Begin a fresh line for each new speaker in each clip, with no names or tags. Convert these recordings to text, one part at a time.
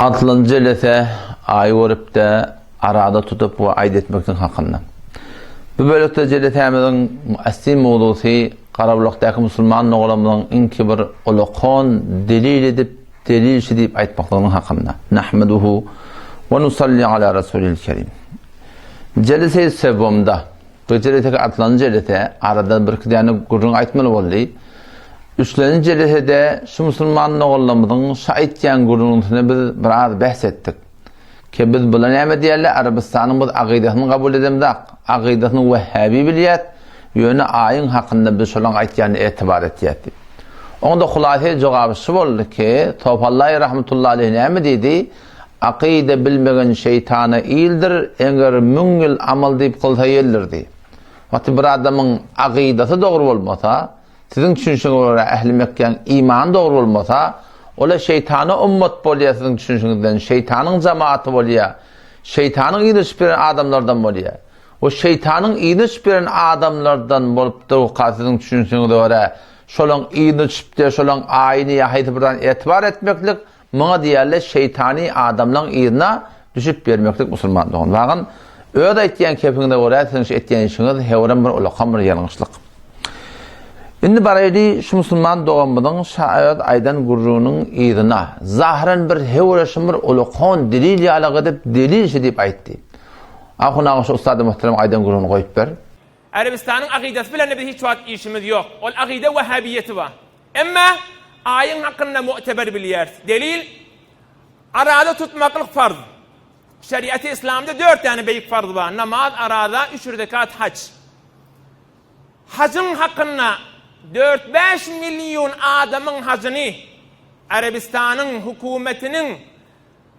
Altynjy jelese aý görüp-de arada tutup we aýt etmeklik hakynda. Bu bölekde jelesämiziň asly mowzusy Garabulakdaky musulman doganlarymyzyň iňki bir ulakan delil edip, delil şi diýip aýtmaklygynyň hakynda. Nahmeduhu we nusalli ala rasulil kerim. Jelese sebomda Bu jeleseki atylan jelese arada birki däne gürrüň aýtmaly boldy. Üçlenji jelesede şu musulman doganlarymyzyň şu aýtýan gürrüňsine biz biraz bäs etdik. Ke biz bula näme diýerler, Arabystanyň biz agydasyny kabul edemzak, agydasyny wehhabi bilýäs, ýöne aýyň hakynda biz şolaň aýtýanyna etibar etýäs diýip. Oňda hulasy jogaby şu boldy ki, Tofallaý rahmetullahi aleýh näme diýdi? Akyda bilmegen şeýtana ildir, eger müň ýyl amal diýip kylsa ýeldir diýip. Wagty bir adamyň akydasy dogry bolmasa, siziň düşünişiňize görä ähli Mekgäň imany dogry bolmasa, ola şeýtana ummat bolýar siziň düşünişiňizden, şeýtanyň jemaaty bolýar, şeýtanyň yzyna düşüp ýören adamlardan bolýar. We şeýtanyň yzyna düşüp ýören adamlardan bolup durka siziň düşünişiňize görä, şolaň yzyna düşüp-de, şolaň aýyny ýa haýsy bir zady etibar etmeklik, Muňa diýerler şeýtany adamlaň yzyna düşüp ýörmeklik musulman dogan. Wagyn öz aýtýan kepiňize görä siziň şu etýän işiňiz hewrem bir ulakam bir ýalňyşlyk. Indi baraýly şu musulman doganymyzyň şa öz aýdan gürrüňiniň yzyna. Zahyran bir hewreşim bir ulakan delil ýalyk edip delil şi diýip aýtdy. Ahun aga şu ussady muhterem aýdan gürrüňini goýup ber.
Arabystanyň akydasy bilen-de biz hiç wagt işimiz ýok. Ol akyda wahhabiýeti bar. Emma aýyň hakynda mu'teber bilýäris. Delil, Araza tutmaklyk farz. Şeriaty yslamda dört däne beýik farz bar, namaz, araza, üç rekat haç. Hajyň hakynda dört-bäş million adamyň hajyny Arabystanyň hökümetiniň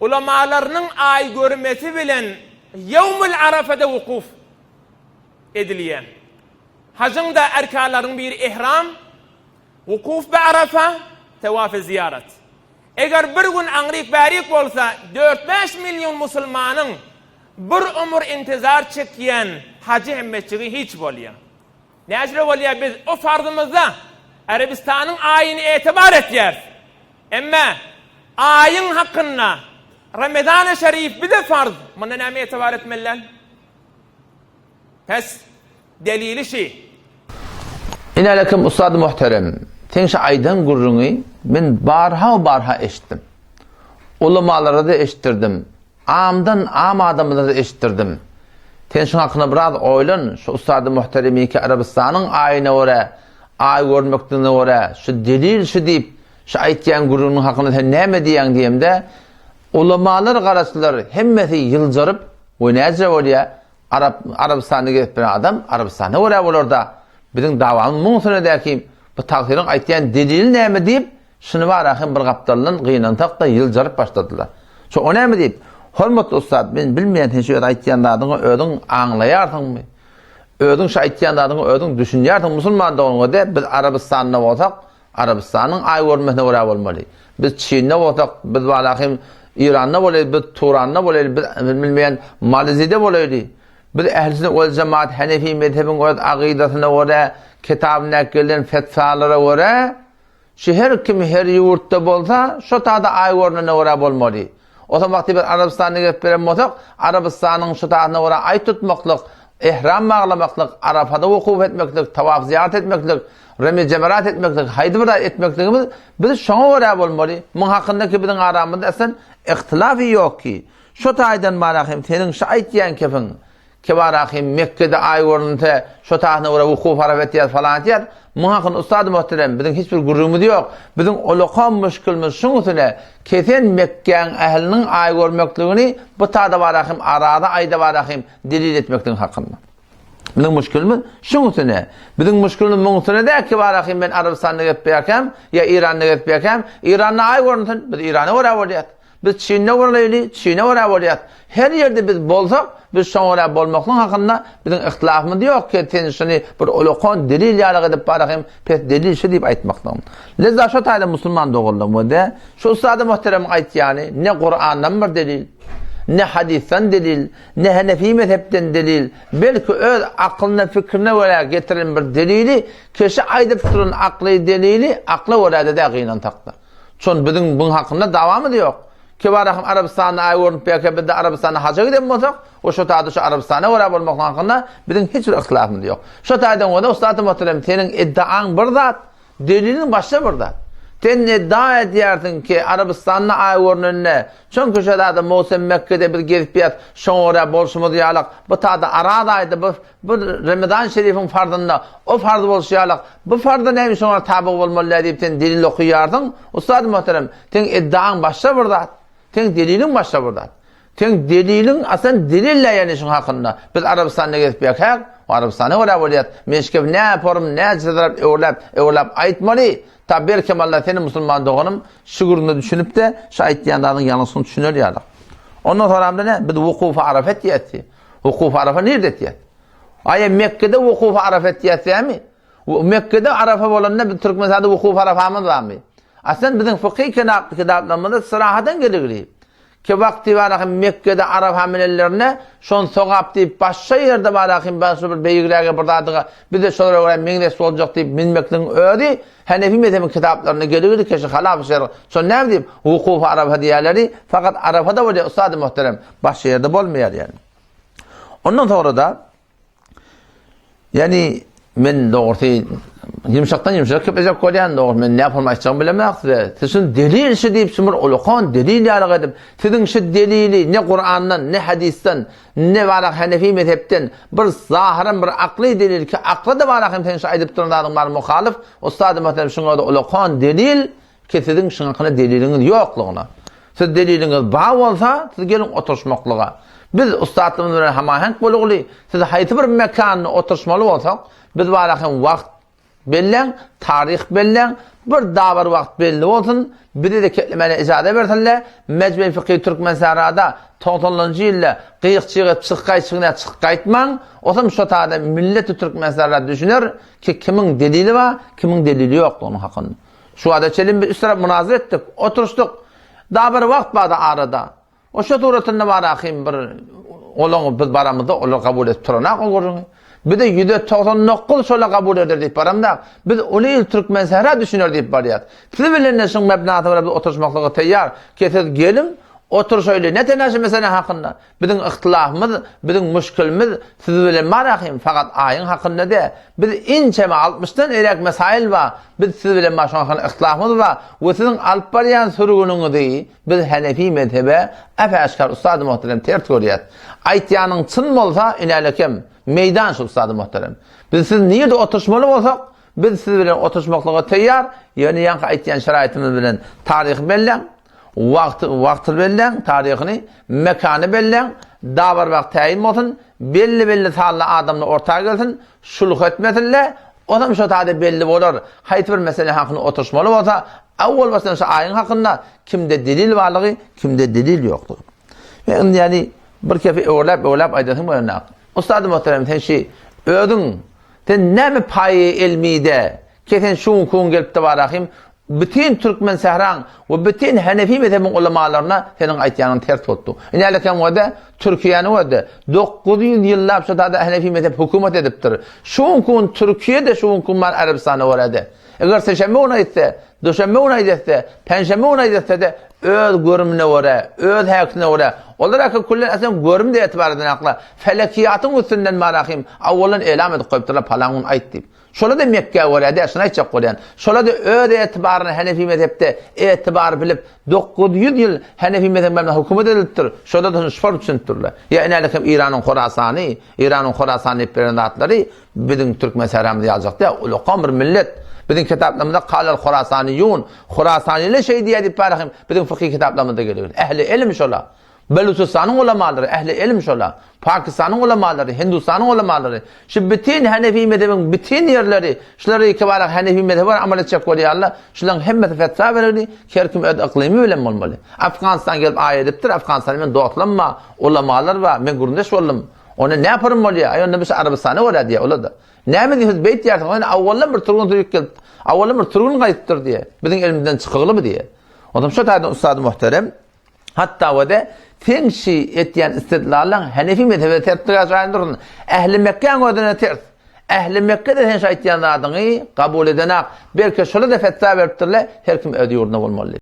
ulamalarynyň aý görmesi bilen ýewmül arafada wukuf edilýär. Hajyň-da erkanlarynyň biri ihram, wukuf bi Arafa, tawaf-y zyýarat. Eger bir gün aňryk-bärik bolsa, dört-bäş million musulmanyň bir ömür intizar çekýän hajy hem metjigi hiç bolýar. Näçe bolýar biz o farzymyzda Arabystanyň aýyny etibar etýäris. Emme aýyň hakynda Ramazany şerif bize farz, munda näme etibar etmeli däl? Pes, delili şi.
Inälekim ussady muhterem, seň şu aýdan gürrüňi men barha-barha eşitdim. Ulamalara-da eşitdirdim, amdan am adamlara-da eşitdirdim. Sen şuň hakynda biraz oýlan, şu ussady muhteremiki Arabystanyň aýyna görä, aý görmekligine görä, şu delil şu diýip, şu aýtýan gürrüňiň hakynda sen näme diýýäň diýemde, ulamalar garaşdylar, hemmesi ýyljaryp, we näce bolýa, Arap, Arabystanda gezip bilen adam Arabystana görä bolar-da. Biziň dawamyz muň üstünedäki bu tagsyryň aýtýan delili näme diýip, şuny bara hem bir gapdaldan gynansak-da ýyljaryp başladylar. Şo o näme diýip, hormatly ussat, men bilmeýän sen şu öz aýtýan zadyňy özüň aňlaýarsyňmy? Özüň şu aýtýan zadyňa özüň düşünýärsiň musulman doganyňa de, biz Arabystanda bolsak, Arabystanyň aý görmesine görä bolmaly. Biz Çinde bolsak, biz walahym Iranda bolaýly, biz Turanda bolaýly, biz bilmeýän Malezide bolaýly. Biz ähli sünnet wel jemaat Hanefi mezhebiň öz agydasyna görä, kitabynda gelen fetwalara görä, şu her kim her ýurtda bolsa, şo tada aý görnene görä bolmaly. Otam wagty bir Arabystanda gezip beren bolsak, Arabystanyň şu taýyna görä aý tutmaklyk, ihram baglamaklyk, Arafada wukuf etmeklik, tawaf zyýarat etmeklik, remi jemerat etmeklik, haýsy bir zat etmekligimiz biz şoňa görä bolmaly. Muň hakynda ki biziň aramyzda aslan ihtilaf ýok ki. Şo taýdan bara hem seniň şu aýtýan kepiň Kebarahym Mekgede aý görünse, şo taýyna görä wukuf araf etýär, falan etýär. Muň hakynda ussady muhterem, biziň hiç bir gürrüňimiz ýok. Biziň ulakam müşkilimiz şuň üstüne, kesen Mekgäň ähliniň aý görmekligini bu tada barahym araza aýda barahym delil etmekligiň hakynda. Biziň müşkilimiz şuň üstüne. Biziň müşkilimiz muň üstüne däl ki barahym men Arabystanda gezip ýörkäm, ýa Iranda gezip ýörkäm, Iranda aý görünsün, biz Irana görä bolýas. Biz Çinde bolaýly, Çine görä bolýas. Her ýerde biz bolsak, biz şoňa görä bolmaklyk hakynda biziň yhtilafymyz ýok ki, sen şuny bir ulakan delil ýaly edip bara hem pes delil şu diýip aýtmaklygyň. Leza şo taýda musulman doganlarym we de şu ussady muhteremiň aýtýany ne Kurandan bir delil, ne hadysdan delil, ne Hanefi mezhepden delil, belki öz aklyna fikrine görä getiren bir delili, keşi aýdyp duran akly delili akla görä-de dä gynansakda. Şon biziň buň hakynda dawamyz ýok. Kibarahym Arabystanda aý görnüp berke bizde Arabystana haja giden bolsak, o şo taýda şo Arabystana görä bolmaklyk hakynda biziň hiç bir yhtylafymyz ýok. Şo taýdan bolsa ussat muhterem seniň iddiaň bir zat, deliliň başga bir zat. Sen iddia edýärsiň ki Arabystanda aý görnende, çünki şo zada Mowsem Mekgede biz gezip ýas, şoňa görä bolşumyz ýalak, bu taýda Araz aýda bu Bu Remezan şerifiň farzynda o farz bolşy ýalak, bu farzda näme üçin oňa tabyg bolmaly däl diýip sen delil okaýarsyň? Ussady muhterem, seň iddiaň başga bir zat, seň deliliň başga bir zat. Seň deliliň aslan delil däl ýagny şuň hakynda. Biz Arabystanda gezip ýörkäk, o Arabystana görä bolýar. Men şikef nä forum, näçe tarap öwürläp, öwürläp aýtmaly. Ta belkem Allah seni musulman doganym şu gürrüňe düşünip-de, şu aýtýan zadyň ýalňyşlygyny düşüner ýaly. Ondan soramda ne? Biz wukufy Arafa etýäs. Wukuf Arafa nirde etýär? Aýa Mekgede wukuf Arafa etýär dämi? Mekgede Arafa bolanda biz Türkmenistanda wukuf Arafamyz barmy? Aslan biziň fykhy kitaplarymyzda syrahadan geligli. Ki wagty barahym Mekgede Arafa minenlerine şon sogap diýip başga ýerde barahym başga bir beýigräge bir zadyga bize şolara görä meňzeş boljak diýip minmekligiň özi Hanefi mezhebiň kitaplarynda geligli keşi halaf şer. Şon näme diýip wukuf Arafa diýýärleri fakat Arafada bolýar ussady muhterem. Başga ýerde bolmaýar ýani. Ondan soňra da ýani men dogrusy ýumşakdan ýumşak gepleşek bolýan dogry men näme forma aýtjagymy bilemok size. Siz şuny delil şu diýip şu bir ulakan delil ýaly edip siziň şu delili ne Kurandan ne hadysdan ne barak Hanefi mezhepden bir zahyran bir akly delil ki akla da barak hem sen şu aýdyp duran zadyň bar muhalyf ussady muhterem şuňa da ulakan delil Ki siziň şuň hakynda deliliňiz ýoklugyna. Siz deliliňiz bar bolsa, siz geliň oturyşmaklyga. Biz ussatlygymyz bilen hamaheňk bolugly, siz haýsy bir mekanda oturyşmaly bolsak, biz bara hem wagt belläň, taryh belläň, bir dabar wagt belli bolsun, bize-de keplemäne ijaza bersinler, Mejmei Fykhy Türkmensährada togsanynjy ýylda gyýyk-çyýyk edip çykyp gaýtşygyna çykyp gaýtmaň, osam şo taýda milleti Türkmensähra düşüner ki kimiň delili bar, kimiň delili ýokdugynyň hakynda. Şu wagta çenli biz üç tarap munazara etdik, oturyşdyk. Daha bir wagt bardy arada. O şo suratynda bar ahym bir olaň biz baramyzda olar kabul edip turanak o gürrüňi. Bize 199 şola kabul eder diýip baramda, biz uly il türkmen sähra düşüner diýip barýas. Siz bilen de şuň mebnasy bilen biz oturyşmaklyga taýýar. Ki siz geliň, oturyşaýly ne tenaşy mesele hakynda. Biziň yhtylafymyz, biziň müşkilimiz siz bilen bar ahym, fakat aýyň hakynda dä. Biz inçeme altmyşdan eräk mesail bar, biz siz bilen bar şoň hakynda yhtylafymyz bar we siziň alyp barýan sürgüniňizi biz Hanefi mezhebe ap-aşgär ussady muhterem ters görýäs. Aýtýanyň çyn bolsa inälekem, meýdan şu ussady muhterem. Biz siz nirde oturyşmaly bolsak, biz siz bilen oturyşmaklyga teýýar, ýöne ýaňky aýtýan şeraýtymyz bilen taryhy belläň. Wagty, wagty belläň, taryhyny, mekany belläň, dabar wagt täýin bolsun, belli-belli sanly adamlar orta gelsin, şulh etmesinler, onam şo taýda belli bolar, haýsy bir mesele hakynda oturyşmaly bolsa, awwal başdan şu aýyň hakynda kimde delil barlygy, kimde delil ýokdugy. Men indi ýani bir kefi öwürläp-öwürläp aýdasym gelenok. Ustady muhterem sen şi özüň sen näme paýy elmide Kesen şu günki gün gelipdi barahym, bütin türkmen sähraň we bütin Hanefi mezhebiň ulamalaryna seniň aýtýanyň ters bolupdy. Inälekem wede Türkiýäni wede 900 ýyllap şu tada Hanefi mezhep hökümet edipdir. Şu günki gün Türkiýe-de şu günki gün bar Arabystana görä-de. Eger seşenbe güni aýtsa, duşenbe güni aýtsa, penşenbe güni aýtsa-da öz görümine görä, öz häkisine görä. Olar aka küllen aslyn görüm de etibar edenaklar. Felekiýatyň üstünden barahym awwalan elam edip goýupdyrlar palan gün aýt diýip. Şola-da Mekgä görä däl, şuny aýtjak bolýan. Şola-da öz etibaryny Hanefi mezhepde etibar bilip, 900 ýyl Hanefi mezhebine hökümet edilipdir. Şola-da şuny şol düşünipdirler. Ýa inälik hem Eýranyň Horasany, Eýranyň Horasany diýip beren zatlary biziň türkmen sähramyz ýaljak däl. Ulakan bir millet. Biziň kitaplarymyzda Kalal Horasanyýun, Horasanylar şeý diýýär diýip bar hem biziň fykhy kitaplarymyzda gelýär. Ähli ilim şola. Belujystanyň ulamalary, ähli ilim şola. Pakistanyň ulamalary, Hindustanyň ulamalary, şu bütin Hanefi mezhebiň bütin ýerleri, şulary ikibara Hanefi mezhebi bilen amal etjek bolýarlar. Şularyň hemmesi fetwa bereli, her kim öz yklymy bilen bolmaly. Afganistan gelip aý edipdir, Afganistanda men dostlam bar, ulamalar bar, men gürrüňdeş boldum. Onda näme pyrym bolýar? Aý onda biz Arabystana görä diýýär olar-da. Näme diýip siz beýt diýýärsiňiz? Onda awaldan bir türgün sürüp gelip, awaldan bir türgün gaýdypdyr diýýär. Biziň elimizden çykyglymy diýýär. Onsoň şu taýdan ussady muhterem, Hatda we-de seň şi etýän istidlallaň Hanefi mezhebe tersdir ýa dursun. Ähli Mekgäň özüne ters. Ähli Mekge-de sen şu aýtýan zadyňy kabul edenak. Belki şola-da fetwa beripdirler, her kim öz ýurdunda bolmaly diýip.